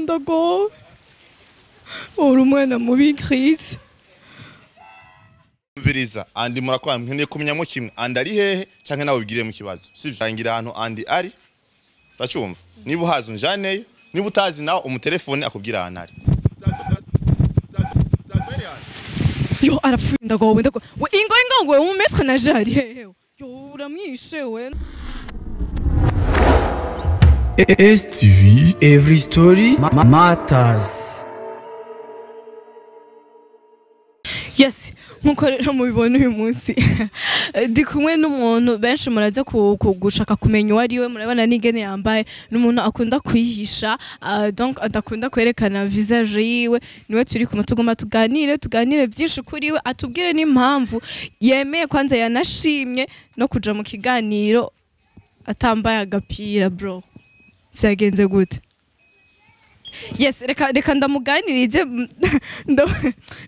Ndagowe uri umwana mubi Chris. Umviriza Andi, murakora nkeneye kumenyamo kimwe, Andi ari hehe canke nawe ubigirire mu kibazo, sivyo? Tangira ahantu Andi ari, uracumva? Niba uhazi unjaneyo, niba utazi nawe umutelefone akubwira ahantu ari. Yo arapfuye, ndagowe, ndagowe. We ingo ingo ngo umu maître nageur ari hehe? Yo uramwishe we. STV Every Story Matters. Yes, nkuko rero mubibona uyu munsi ndi kumwe n'umuntu benshi muraza gushaka kumenya uwo ari we. Murabona n'ingene yambaye, n'umuntu akunda kwihisha, donc adakunda kwerekana visage yiwe. Niwe turi kumwe, tugomba tuganire byinshi kuri we, atubwire n'impamvu yemeye kwanza yanashimye no kuja mu kiganiro atambaye agapira. Bro, vyagenze gute? Yes, reka ndamuganirize.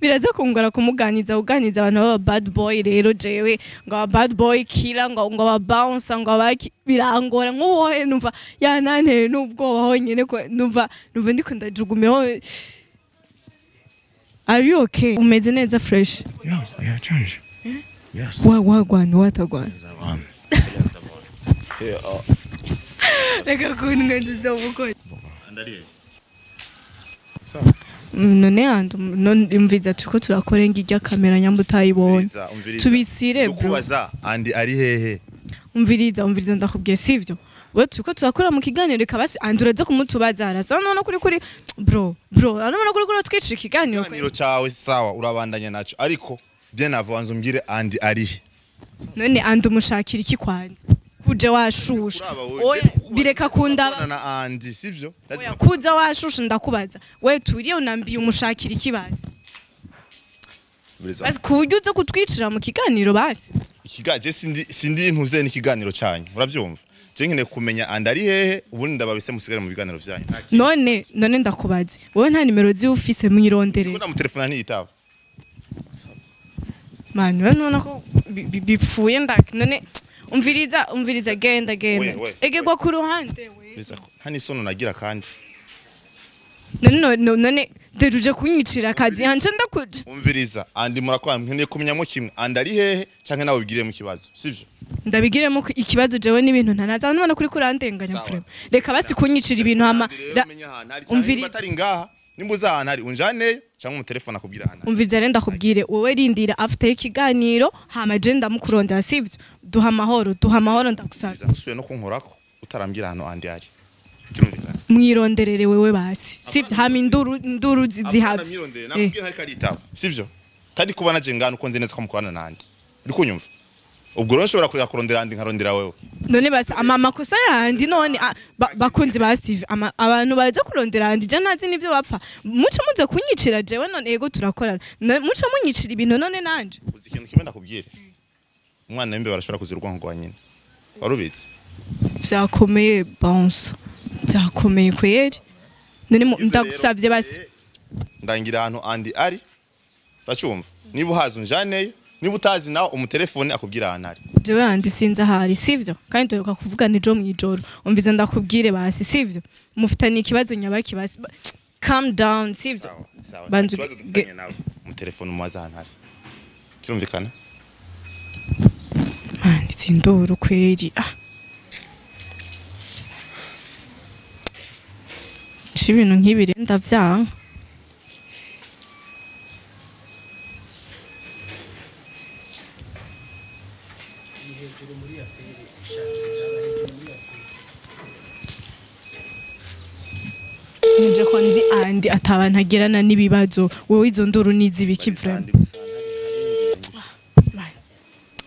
Biraza kungora kumuganiza, kuganiza abantu baba bad boy. Rero jewe ngo aba bad boy killer, ngo aba bouncer, ngo abaki, birangora. Nk'uwohe numva yananteye n'ubwoba honyine ko numva ndiko ndajugumira. Are you okay? Umeze neza, fresh? Yeah, change. Yes. Wa wagwan watagwan? Reka kunwenza ubukora. Andi ari hehe? None andi none imviza turiko turakora ngirya kamera nyamba utayibonye. Umviriza, umviriza. Tubisire, bro. Ndikubaza, Andi ari hehe? Umviriza, ndakubwiye, sivyo? We turiko turakora mu kiganiro, reka basi andi uraza kumutubaza. Arasa none kuri bro, none kuri twicira ikiganiro. Ikiganiro cawe sawa, urabandanya naco, ariko bien avant wanza umbwire Andi ari he. None andi umushakira iki kwanza kuje washusha? Uraba wowe, Oya, bireka kundaba. Kubona na Andi, sivyo? Oya, kuza washusha, ndakubaza, we turiye unambiye umushakira iki basi? Umviriza. Basi kuburyo uza kutwicira mu kiganiro basi. Ikigaje sindi ntuze n'ikiganiro canyu, uravyumva? Je nkeneye kumenya Andi ari hehe, ubundi ndababise musigare mu biganiro vyanyu. None ndakubaza, wowe nta nimero ziwe ufise? Mwirondere. Ko ndamutelefona ntiyitaba. Mani we nubona ko bipfuye ndake. None umviriza, genda genda. We, we, egegwa ku ruhande we. Umviriza ko nta n'isono nagira kandi. None none deruje kunyicira akazi hanje ndakuja. Umviriza Andi, murakora nkeneye kumenyamo kimwe, Andi ari hehe canke nawe ubigirire mu kibazo, sivyo? Ndabigiremo ikibazo jewe n'ibintu ntanaza nubona kuri kurandenganya. Sawa. Frema, reka basi kunyicira ibintu hama Andi rero umenye ahantu ari, canke nimba atari ngaha, nimba uzi ahantu ari unjaneyo canke umutelefone akubwira ahantu ari. Umviriza rero ndakubwire, wowe rindira afite ikiganiro, hama je ndamukurondera, sivyo? Duha amahoro, duha amahoro, ndagusabye. Umviriza, ntusubiye no kunkorako utarambwira ahantu Andi ari, kirumvikana? Mwironderere wewe basi, sivyo? Hama induru zihave. Mwirondere, nakubwiye ntariko aritaba, sivyo? Kandi kuba naje ngana uko nzi neza ko mukorana nandi, uri kunyumva? Ubwo rero nshobora kureka kurondera Andi nkarondera wewe. None basi amakosa yandi none bakunzi ba Steve, abantu baza kurondera andi je ntazi nivyo bapfa, muce muze kunyicira jewe. None ego turakorana, muce munyicira ibintu none nanje. Uzi ikintu kimwe ndakubwire, umwana w'imbe barashobora kuzira urwango rwa nyina, warubitse. Vyakomeye bounce, vyakomeye kweri. None Ivyo ndagusavye rero, basi. Ndangira ahantu Andi ari, uracumva? Niba uhazi unjaneyo, niba utazi nawe umutelefone akubwira ahantu ari. Jewe andi sinzi ahari, sivyo? Kandi duheruka kuvugana ejo mw'ijoro. Umvize ndakubwire basi, sivyo? Mufitanye ikibazo nyabaki basi? Calm down, sivyo? Sawa sawa. Banza Ikibazo dufitanye nawe, umutelefone umubaze ahantu ari, kirumvikana? Mani induru kweri, ah. Ci ibintu nk'ibi rero ndavyanka. Nije ko nzi andi atabantu agirana n'ibibazo, wowe izo nduru n'izibiki vraiment? Andi gusa ntari.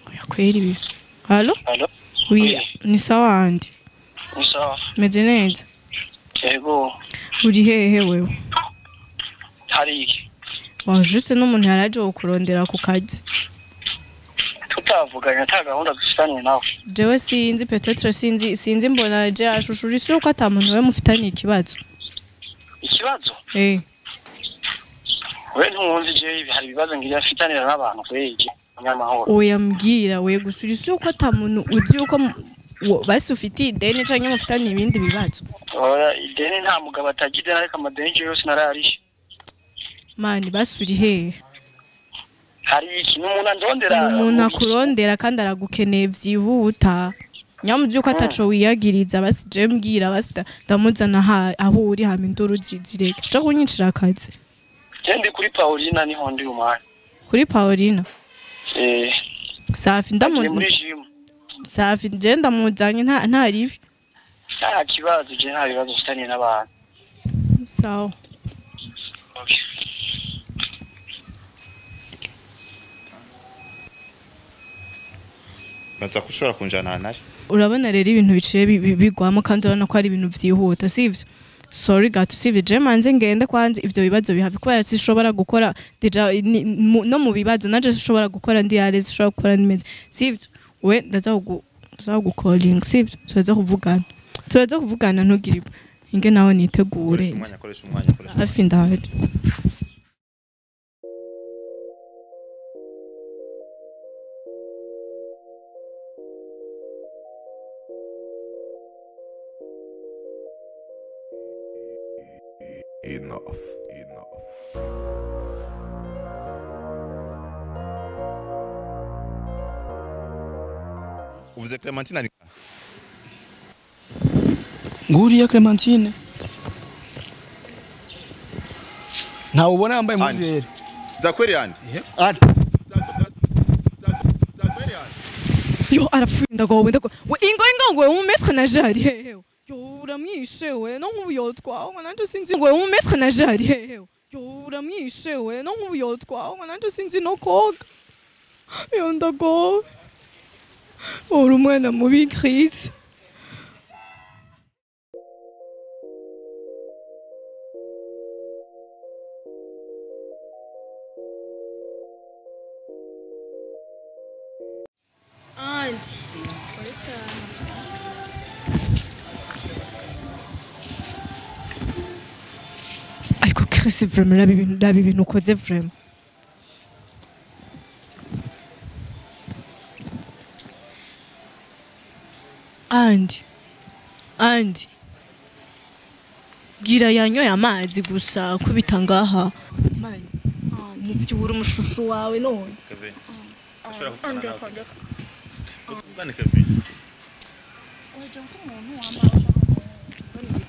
Oya kweri ibi. Allo? Allo? Oui, Oui. ni sawa Andi? Ni sawa. Meze neza. Yego. Uri hehe wewe? Hari iki? Wa juste n'umuntu yaraje kukurondera ku kazi. Tutavuganye, ata gahunda dufitanye nawe. Jewe sinzi, peut-être sinzi, mbona je ashushura isi uko ata muntu we mufitanye ikibazo. Ikibazo? Eh. We ntuwumva je hari ibibazo ngira mfitanira n'abantu kweri je munyamahoro. Oya mbwira we gusa, uri isi uko ata muntu uzi yuko basi ufitiye ideni canke mufitanye ibindi bibazo? Oya, ideni nta mugabo atagira ideni, ariko amadeni je yose narayarishe. Mani basi uri hehe? Hari iki n'umuntu andondera? Umuntu akurondera kandi aragukeneye vyihuta. Nyamuzi uko ataco wiyagiriza basi je mbwira basi ndamuzana aho uri hama induru zireke. Jo kunyicira akazi. Je ndi kuri Paulina niho ndi umwana. Kuri Paulina? Eh. Safi ndamu muri gym. Safi je ndamuzanye nta ribi. Nta kibazo je nta bibazo mfitanye n'abantu. Sawa. Okay. Naza kushobora kunjana ahantu ari. Urabona rero ibintu biciye bigwamo kandi urabona ko ari ibintu vyihuta sivyo? Sorry gato sivyo je manze ngende kwanze ivyo bibazo bihave kubera sishobora gukora deja no mu bibazo naje sishobora gukora ndi yareze sishobora gukora nimeze sivyo? We ndaza kugucalling sivyo? Turaza kuvugana ntugire inge nawe nitegure. Koresha umwanya hafi ndaje. Enough. Uvuze Clementine ari nguriya Clementine ntawe ubona yambaye impuzu. Za kweli andi? Andi. Za kweli andi? Yo arapfuye ndagowe we ingo ngo umumetre naje ari hehe. Yo uramwishe we no nk'ubuyotwa ngo nanje sinzi ngo umumetre naje ari hehe. Yo uramwishe we no nk'ubuyotwa ngo nanje sinzi no koga. Yo ndagowe. Uri umwana mubi Chris. Andi. Ariko Chris vraiment rabi ibintu ukoze vraiment. Andi gira yanyoye amazi gusa kubita ngaha. Mani muvyura umushushu wawe none. Kevin. Kuvugana Kevin.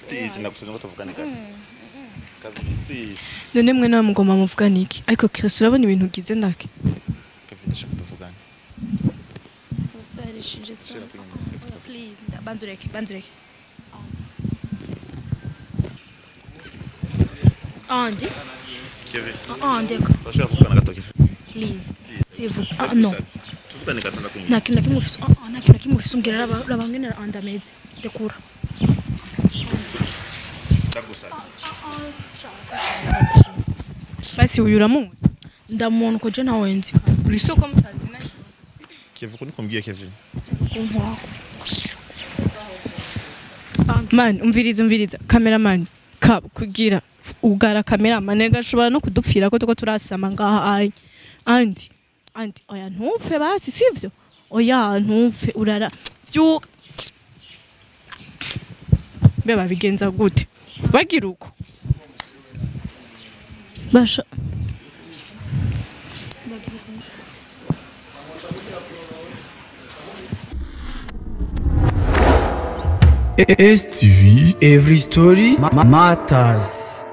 Please ndakusaba ngo tuvugane gato. Kevin please. None mwe nawe mugomba muvugana iki? Ariko Chris urabona ibintu ugize ndake. Kevin ndashaka tuvugane. Usarishije sana. Please banzureke. Andi. Kevin. Andi. Ndashaka kuvugana gato Kevin. Please. S'il vous plaît. Non. Tuvugane gato ndakwinginze. Nta kintu na kimwe ufise. Nta kintu na kimwe ufise umbwira raba ngene Andi ameze. Ndekura. Ndagusaba. Basi uyu uramuzi? Ndamubona uko je ntawe nzi. Uri soko mutazina. Kevin ko nikumbwiye Kevin. Man umviriza cameraman ka kugira ugara cameraman gashobora no kudupfira ko tuko turasama ngaha ai. Andi oya ntupfe basi sivyo? Oya ntupfe urara vyuka. Mbe babigenza gute? Bagira uko. Basha STV Every Story Matters.